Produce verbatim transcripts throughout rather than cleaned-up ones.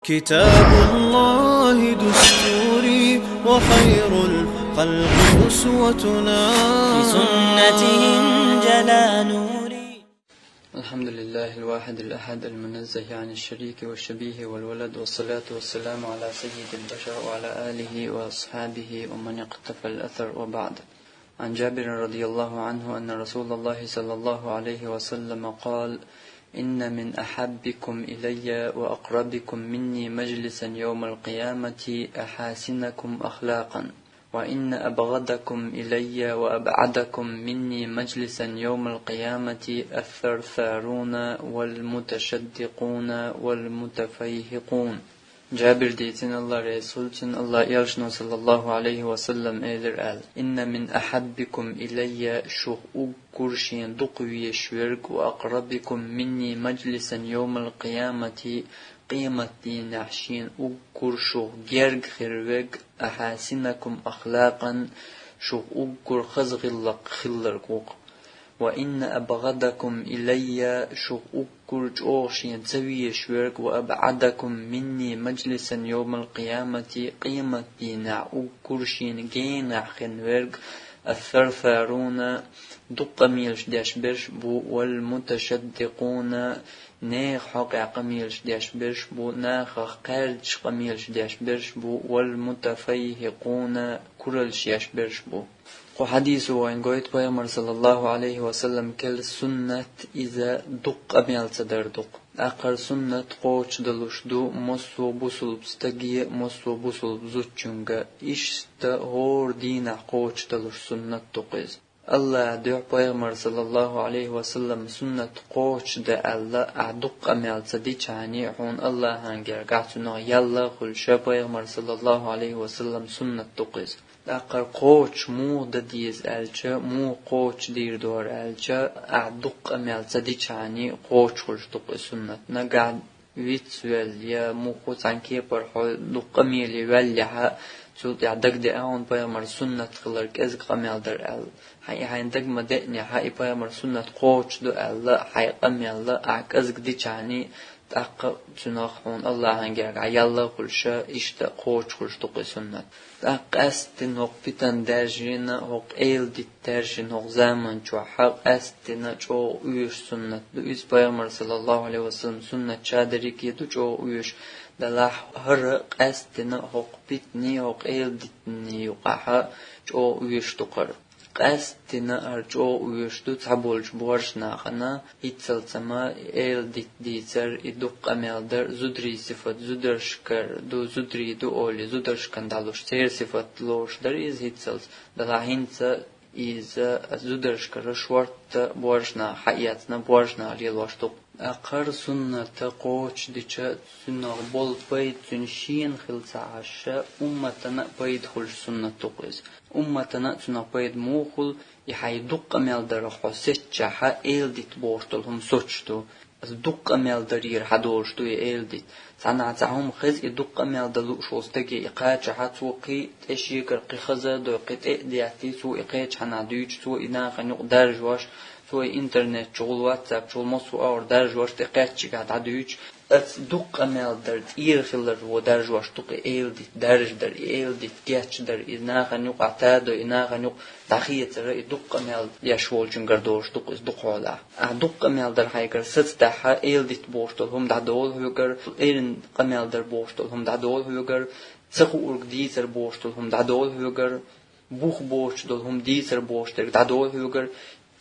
كتاب الله دستوري وخير الخلق أسوتنا. بسنته انجلى نوري. الحمد لله الواحد الأحد المنزه عن الشريك والشبيه والولد، والصلاة والسلام على سيد البشر وعلى آله وأصحابه ومن اقتفى الأثر، وبعد. عن جابر رضي الله عنه أن رسول الله صلى الله عليه وسلم قال: إن من أحبكم إلي وأقربكم مني مجلسا يوم القيامة أحاسنكم أخلاقا، وإن أبغضكم إلي وأبعدكم مني مجلسا يوم القيامة الثرثارون والمتشدقون والمتفيهقون. Джабир дийцина, Аллах реза хуьлда цунна, Аллах элчано, саллаллаху алейхи ва саллам, элира аьлла: «Инна мин ахьаббикум илайя», шух уггар шена дукха везаш верг, «ва акърабикум минни маджлисан йовмал къиямати», къематдийнахь шена уггар шух герга хир верг, «ахьасинакум ахлакъан», шух уггар хаза гӀиллакх хилларг ву-кх. «Ва инна абгӀадакум илайя», шух уггар чӀогӀа шена ца везаш верг, «ва абгӀадакум минни маджлисан йовмал къиямати», къематдийнахь уггар шена генахь хинна верг, «ас-сарсаруна», дукха къамелаш деш берш бу, «вал муташаддикъуна», нехан хьокъехь къамелаш деш берш бу, нахах кхаьрдаш къамелаш деш берш бу, «вал мутафайхикъуна», кураллаш еш берш бу. Кху хьадисо вайна гойту пайхамар, саллаллаху алейхи ва саллам, керла суннат иза дукха къамел ца дар ду-кх. ТӀаккха хӀара суннат кхочушдалуш ду массо а бусулба стаге, массо а бусулба зудчуьнга. Иштта хӀора дийнахь кхочушдалуш суннат ду-кх иза. Аллахьа дуьхьа пайхамар, саллаллаху алейхи ва саллам, суннат кхочушда аьлла, ахь дукха къамел ца дичхьана, хьуна Аллахьан гергахь цунах ял а хуьлуш, пайхамар, саллаллаху алейхи ва саллам, суннат ду-кх иза. ТӀаккха кхочуш муха дан деза аьлча, муха кхочушдийр дара аьлча, ахь дукха къамел ца дичхьана, кхочуш хуьлуш ду-кх и суннат. Нагахь вицвелла я муха цхьана кепара хьо дукха къамеле ваьллехь, цул тӀаьхьа дагадеа хьуна пайхамар суннат хилар кӀезиг къамел дар аьлла. Хьан и хьайна дага ма деънехь, и пайхамар суннат кхочуш ду аьлла, хьайн къамел ахь кӀезиг дичхьана, тӀаккха цунах хьуна Аллахьан гергахь ял а хуьлуш, иштта кхочуш хуьлуш ду-кх и суннат. ТӀаккха къаьсттина хӀокху питан даьржина, хӀокху эладита даьржина хӀокху заман чохь къаьсттина чӀогӀа оьшуш суннат ду. Иза пайхамар, саллаллаху алейхи ва саллам, суннат ша дерриге ду чӀогӀа оьшуш, делахь хӀара къаьсттина хӀокху питанний, хӀокху эладитанний юкъахь чӀогӀа оьшуш ду-кх хӀара. Къаьсттина хӀара чӀогӀа оьшуш ду цхьаболчу боьрша нахана, хӀинццалц ма эладита дийцар, и дукха къамел дар, зударий сифат зударшкара ду, зударий ду олий, зударшкана дӀалуш, церан сифат лоруш дара иза хӀинццалц, делахь хӀинца иза зударшкара шортта боьрша наха хьаэцна, боьрша наха лелош ду-кх. ТӀаккха хӀара суннат кхочушдича, цунах болу пайда цуьнан шена хила ца Ӏаш, умматана а пайда хуьлуш суннат ду-кх иза. Умматана а цунах пайда муха хуьлу, и хьайн дукха къамел дарах хьо сецчахь, эладита бохуш долу хӀума соцуш ду. Аса дукха къамел дарера хьадолуш ду и эладита. Цхьанхьа цхьа хӀума хеза и дукха къамел дан лууш волу стаге, и кхачахь цо кхин тӀе шегара кхин хаза а дой, кхин тӀе а деттий, цо и кхечахьана дуьйцу, цо и нахана юкъа даржош, цо и интернет чухула, ватсап чухула, массо а агӀор даржош, тӀе кхаьччигахь дӀадуьйцуш. Аса дукха къамел дар тӀера хилар вон даржош ду-кх и эладита даржадар, и эладита гечдар, и нахана юкъахь тадо, и нахана юкъа дӀахецара, и дукха къамел деш волчуьнгара долуш ду-кх иза дукха хьолахь. Ахь дукха къамел дар хьайгара сацадахь, эладита бохуш долу хӀума дӀадолу хьоьгара, эрна къамел дар бохуш долу хӀума дӀадолу хьоьгара, ца хуург дийцар бохуш долу хӀума дӀадолу хьоьгара, бух боцуш долу хӀума дийцар бохуш дерг дӀадолу хьоьгара.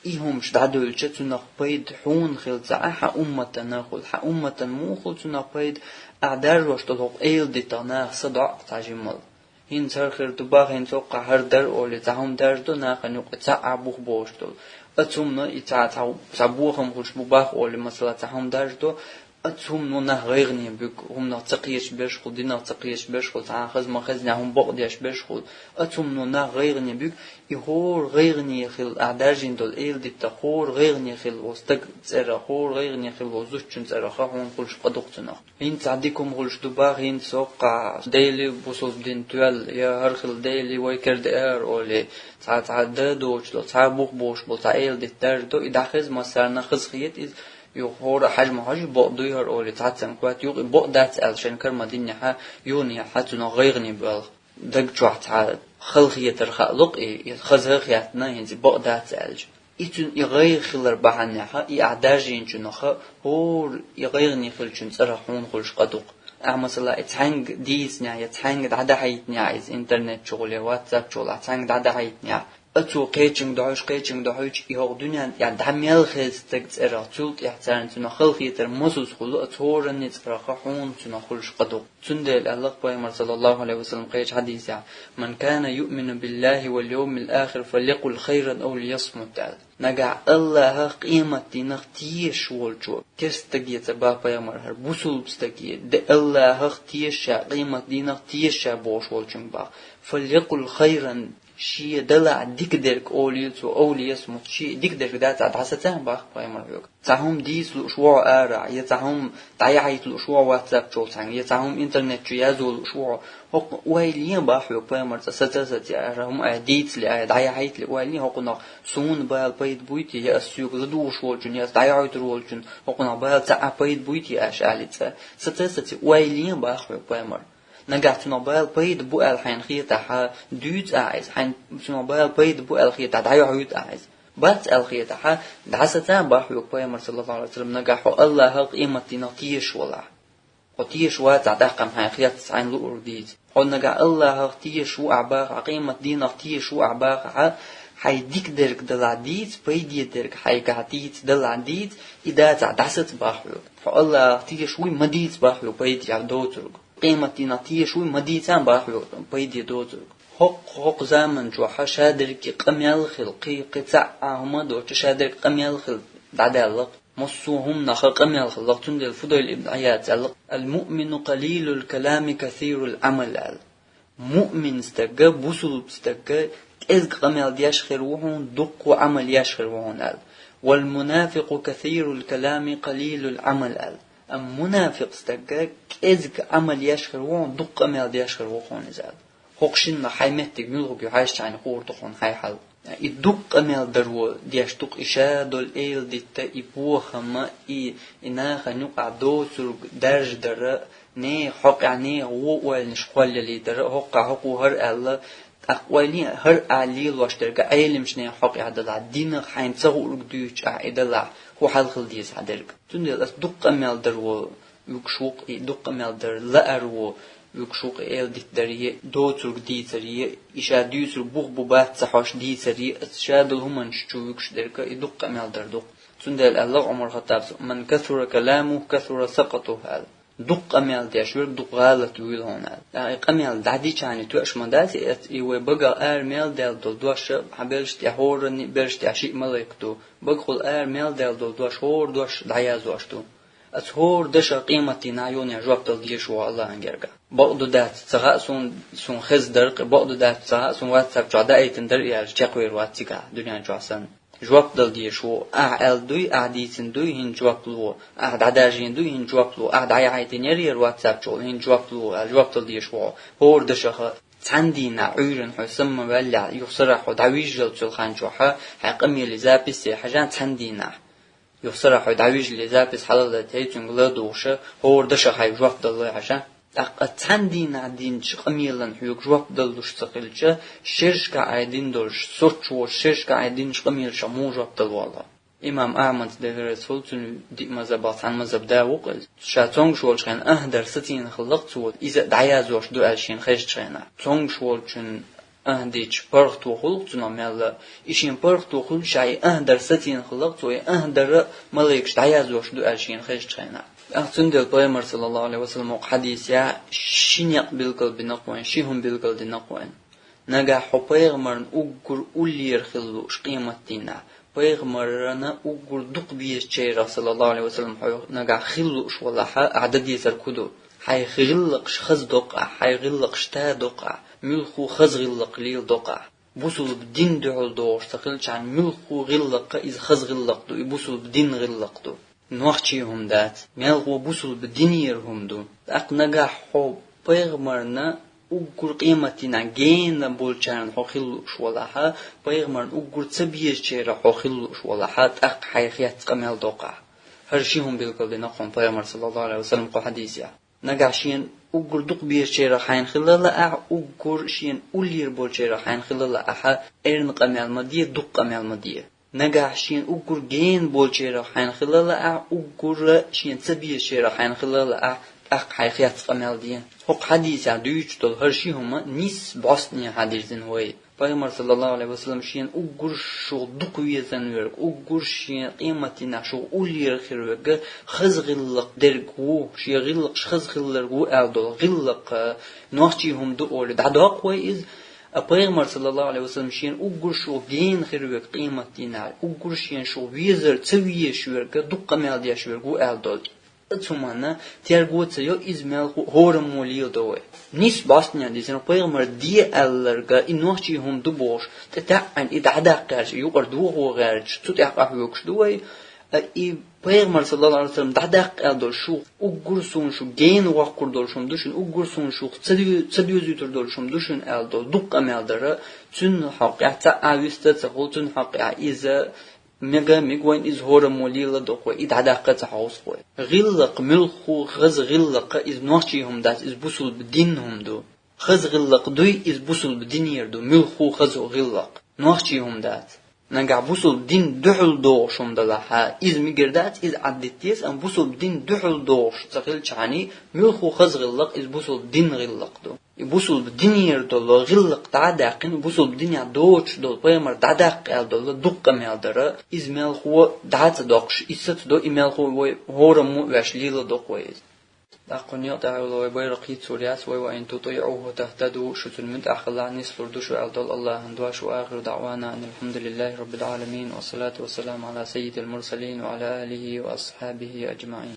И хӀумаш дӀадуьллуча, цунах пайда хьуна хила ца Ӏа, хьан умматана хуьлу. Хьан умматана муха хуьлу цунах пайда? Ахь даржош долу хӀокху эладитах наха са доӀу цхьа жиммал. ХӀинца хӀара хир ду бах, хӀинца хӀокхахь хӀара дара олий, цхьа хӀума даржадо нахана юкъа, цхьа а бух боцуш долу. Оцу хӀумано и цхьа, цхьа, цхьа бохам хуьлуш бу бах олий, масала, цхьа хӀума даржадо, оцу хӀумано нах гӀайгӀане буьгу, хӀуманах ца кхеташ берш хуьлу, динах ца кхеташ берш хуьлу, цхьа а хаза ма-хеззинехь хӀума бакъдеш берш хуьлу. Оцу хӀумано нах гӀайгӀане буьгу, и хӀора гӀайгӀане хила, ахь даржийна долу эладита хӀора гӀайгӀане хила волу стаг цӀерах, хӀора гӀайгӀане хила волу зудчун цӀерах хьуна хуьлуш къа ду-кх цунах. ХӀинца цхьа дика хӀума хуьлуш ду бах, хӀинца хӀокхахь дели бусулба дин тоьлла, я хӀара хила дели вай кара деара олий, цхьа, цхьа да доцуш долу, цхьа бух боцуш болу, цхьа эладита даржадо, и дӀахеза массарна хазахета иза, Юха хӀора хьажа ма хьажа, бокъ дуй хӀара олий, цхьаццанга хӀоттаь, юха и бокъ дац аьлла шайн кара ма диннехьа, юха нехьа цунах гӀайгӀане боьлху. Даг чохь цхьа халахетар хаалуш, и хаза хӀоттийна, хӀинца бокъ дац аьлча. И цуьнан и гӀайгӀа хилар бахьанехьа, и ахь даржийначунах хӀора и гӀайгӀане хиллачун цӀерах хьуна хуьлуш къа ду-кх. Ахь, масала, и цхьаьнга дийцинехь я цхьаьнга дӀадахьийтинехь иза интернет чухула я WhatsApp чухула, ахь цхьаьнга дӀадахьийтинехь, а цо кхечуьнга дохьуш, кхечуьнга дохьуьйтуш, и хӀокху дуьнен тӀехь дӀа мел хеза стаг цӀерах, цул тӀехь царна цунах халахетар масаза хуьлу, а цу хӀоранна цӀерах хьуна цунах хуьлуш къа ду-кх. Цундела аьлла-кх Пайхамара, саллаллаху Ӏалайхи ва саллам, кхечу хьадисехь: «Ман кана юъмину биллахи вал йовмил ахир, фалякъул хайран ав лиясмут», аьлла. Нагахь Аллахах, къематдийнах тешаш волчо, керста стаг яц бах Пайхамара, хӀара бусулба стаг я, де Аллахах тешаш, къематдийнах тешаш бохуш волчуьнга бах, «фалякъул хайран», шен далахь дика дерг олийла цо, «ав лиясмут», шен дика дерг дацахь, дӀасаца бах Пайхамара хьоьга. Цхьа хӀума дийца лууш ву хьо арахь, я цхьа хӀума дӀаяхьийта лууш ву хьо WhatsApp чухула цхьаьнга, я цхьа хӀума интернет чу язъян лууш ву хьо, хӀокхунна ойла е бах хьоьга Пайхамара, цкъа саца а саций, хӀара хӀума айхьа дийцале, айхьа дӀаяхьийтале, ойла е, хӀокхунах суна бала пайда буй те, я ас соьга ладугӀуш волчунна, я ас дӀаяхьуьйтур волчунна, хӀокхунах бала цхьа а пайда буй те аьлла, цкъа саца а саций, ойла е бах хьоьга Пайхамара. Нагахь цунах бала пайда бу аьлла хьайна хетахь, дуьйцу ахь иза, хьайна цунах бала пайда бу аьлла хетахь, дӀаяхьуьйту ахь иза. Бац аьлла хетахь, дӀасаца бах хьоьга Пайхамара, саллаллаху Ӏалайхи ва саллам, нагахь хьо Аллахах, къематдийнах тешаш валахь. Хьо тешаш вацахь, тӀаккха-м хьайна хетта цхьаьна луург дийца. Хьо нагахь Аллахах тешаш ву ахь бахахь, къематдийнах тешаш ву ахь бахахь, хьайн дика дерг далахь дийца, пайде дерг хьайгахь дийца далахь дийца, и дацахь, дӀасаца бах хьоьга. Хьо Аллахах тешаш вуй, ма дийца бах хьоьга пайдехь доцург. Къематдийнах тешаш вуй, ма дийца бах хьоьга пайде доцург. ХӀокху, хӀокху заман чохь шадерриге къамел хила, кхин, кхин цхьа а хӀума доцуш, шадерриге къамел хила дӀадаьлла-кх. Массо а хӀуманах къамел хилла-кх, цундела Фудайл ибн Ӏияда аьлла-кх: «Ал-муъмину къалилул калами касирул Ӏамал», аьлла. Муъмин стаг, бусулба стаг, кӀезга къамел деш хир ву хьуна, дуккха Ӏамал еш хир ву хьуна, аьлла. «Вал мунафикъу касирул калами къалилул Ӏамал», аьлла. Амма мунафикъ стаг, кӀезга Ӏамал еш хир ву хьуна, дуккха къамел деш хир ву хьуна иза, аьлла. ХӀокху шиннах хьайн меттиг муьлхарг ю хьаьжча, хьайна хуур ду хьуна хьайн хьал. И дукха къамел дар ву деш ду-кх и шадолу эладитта, и бохам, и, и нахана юкъахь доцург даржадара, нехан хьокъехь нехан вон ойланаш кхоллалийдара, хӀокхахь хӀокхо хӀара аьлла, тӀаккха ойла е, хӀара а лелош дерг Ӏеламчу нехан хьокъехь далахь, динах хьайна ца хуург дуьйцуш ахь и далахь, хӀун хьал хила деза хьан дерг. Цундела ас дукха къамел дар ву вуьгуш ву-кх, и дукха къамел дар лаар ву вуьгуш ву-кх, и эладитта даре, доцург дийцаре, и ша дуьйцург бух бу бац ца хьожуш дийцаре, аса шадолу хӀуманаш чу вуьгуш дерг и дукха къамел дар ду-кх. Цундела аьлла Ӏумар Хаттабас: «Ман касура каламуху, касура сакъатуху», аьлла. Дукха къамел деш верг дукха гӀалат вуьйла хьуна, аьлла. ТӀаккха и къамел дӀадичахьана тоьаш ма дац, и, и вай багах ара мел даьлла долу дош а, хьан бераш тӀехь хӀоранна а, бераш тӀехь шиъ малайк ду. Багахула ара мел даьлла долу дош, хӀора дош дӀаяздеш ду. Аса хӀора дашах къематдийнахь юха жоп дала дезаш ву Аллахьан гергахь. Бакъду дац, ца хаьа суна, суна хезна дара-кх, бакъду дац, ца хаьа суна, WhatsApp чохь даийтина дара и аьлча, чекхвер вац цигахь, дуьнен чохь санна. Жоп дала дезаш ву, ахь аьлла дуй, ахь дийцина дуй, хӀинца жоп ло, ахь дӀадаржийна дуй, хӀинца жоп ло, ахь дӀаяхьийтина яра-яра WhatsApp чухула, хӀинца жоп ло аьлла, жоп дала дезаш ву хьо. ХӀора дашах цхьана дийнахь Ӏуьйранна хьо самма ваьллехь, юха сарахь хьо дӀавижжалц йолу хан чохь, хьайн къамеле записе хьажа цхьана дийнахь. Юха сарахь хьо дӀавижжале запись хьалалла тӀе цуьнга ладугӀуша, хӀора дашах хьайга жоп даллой хьажа. ТӀаккха цхьана дийнахь динчу къамелан хьоьга жоп даллуш ца хилча, шерашкахь айдина долуш, соцуш волуш шерашкахь айдинчу къамелашах муха жоп дала валла? Имам Ахьмадс, Дела реза хуьлда цунна, диъ мазхӀабах цхьана мазхӀаб да ву-кх иза. Ша цомгуш волчу хенахь ахь дар сацийна хилла-кх цо, иза а дӀаяздеш ду аьлла шена хезчу хенахь. Цомгуш волчун ахь дича паргӀато хуьлу-кх цунах мелла, и шен паргӀато хуьлуш, и ахь дар сацийна хилла-кх цо, и ахь дар а малайкаш дӀаяздеш ду аьлла шена хезчу хенахь. ТӀаккха цундела Пайхамар, саллаллаху Ӏалайхи ва саллам, хӀокху хьадисехь ши некъ билгалбина-кх вайна, ши хӀума билгалдина-кх вайна. Нагахь хьо пайхамарна уггар уллера хила лууш къематдийнахь, пайхамарна уггар дукха безачерах, саллаллаху Ӏалайхи ва саллам, хьо нагахь хила лууш валахь, ахь дан дезарг хӀун ду? Хьайн гӀиллакхаш хаза до-кх ахь, хьайн гӀиллакхаш та до-кх ахь, муьлхха хаза гӀиллакх леладо-кх ахь. Бусулба дин дуьхьал догӀуш ца хилчахьана, муьлхха гӀиллакх а иза хаза гӀиллакх ду, и бусулба дин гӀиллакх ду. Нохчийн хӀума дац, мелхо бусулба динера хӀума ду. ТӀаккха нагахь хьо пайхамарна уггар къематдийнахь гена болчарна хьо хила лууш валахь, пайхамарна уггар ца безачерах хьо хила лууш валахь, тӀаккха хьайн хетта къамел до-кх ахь. ХӀара ши хӀума билгалдина хьуна пайхамар, саллаллаху Ӏалайхи ва саллам, кху хьадисехь. Нагахь шена уггар дукха безачарах хьайна хилалла ахь, уггар шена уллера болчарах хьайна хилалла ахь, эрна къамел ма де, дукха къамел ма де. Нагахь шена уггар гена болчарах хьайна хилалла ахь, уггар шена ца безачарах хьайна хилалла ахь, тӀаккха хьайх яц къамел де. ХӀокху хьадисехь дуьйцуш долу хӀара ши хӀума нийсса бӀостанехьа дирзина вай. Пайхамар, саллаллаху Ӏалайхи ва саллам, шена уггар шух дукха везан верг, уггар шен къематдийнахь шух уллера хир верг, хаза гӀиллакх дерг ву, шен гӀиллакхаш хаза хилларг ву аьлла долу гӀиллакх, нохчийн хӀума ду олий, дӀадоккху вай иза. А пайхамар, саллаллаху Ӏалайхи ва саллам, шена уггар шух гена хир верг къематдийнахь, уггар шен шух везар ца везаш верг, дукха къамел деш верг ву аьлла долу. Оцу хӀуманна терго ца йо, иза мелхо хӀораммо леладо вай. Нийсса бӀостанехьа дирзина, пайхамар де аьлларг, и нохчийн хӀума ду бохуш, тӀе таьӀӀина и дӀадаккха гӀерташ, юкъара дохо гӀерташ, цу тӀехь къахьоьгуш ду вай. А и пайхамар, саллаллаху Ӏалайхи ва саллам, дӀадаккха аьлла долу шух, уггар суна шу гена воккхур долуш хӀума ду шуна, уггар суна шух ца де-, ца доьзуьйтур долуш хӀума ду шуна аьлла долу дукха къамел дара, цуьнан хьокъехь цхьа а вист а ца хуьлу, цуьнан хьокъехь иза мега, мега вайна иза хӀораммо леладо-кх вай, и дӀадаккха ца хьовсу-кх вай. ГӀиллакх, муьлхха хаза гӀиллакх, иза нохчийн хӀума дац, иза бусулба динан хӀума ду. Хаза гӀиллакх дуй, иза бусулба динера ду, муьлхха хаза гӀиллакх. Нохчийн хӀума дац. Нагахь бусулба динна дуьхьал догӀуш хӀума далахь, иза мегар дац, иза Ӏаддита деза, амма бусулба динна дуьхьал догӀуш ца хилчахьана, муьлхха хаза гӀиллакх, иза бусулба динан гӀиллакх ду. И бусулба динера долу гӀиллакх дӀа а даьккхина, бусулба динехь доцуш долу пайхамар дӀадаккха аьлла долу дукха къамел дара, иза мелхо дӀа а ца доккхуш, и сацадо, и мелхо вай хӀораммо а веш леладо-кх вай иза. ТӀаккха кху некъа тӀехь йолу вай байракх йицлур яц, вай: «Ва ин тутиӀуху тахтаду», шу цунна муьтӀахь хилахь, нислур ду шу аьлла долу АллахӀан дош. Ва ахиру даӀвана анил хьамдулиллахӀи раббил Ӏаламин, ва салату ва саламу Ӏала саййидил мурсалин ва Ӏала алихӀи ва асхьабихӀи ажмаӀин.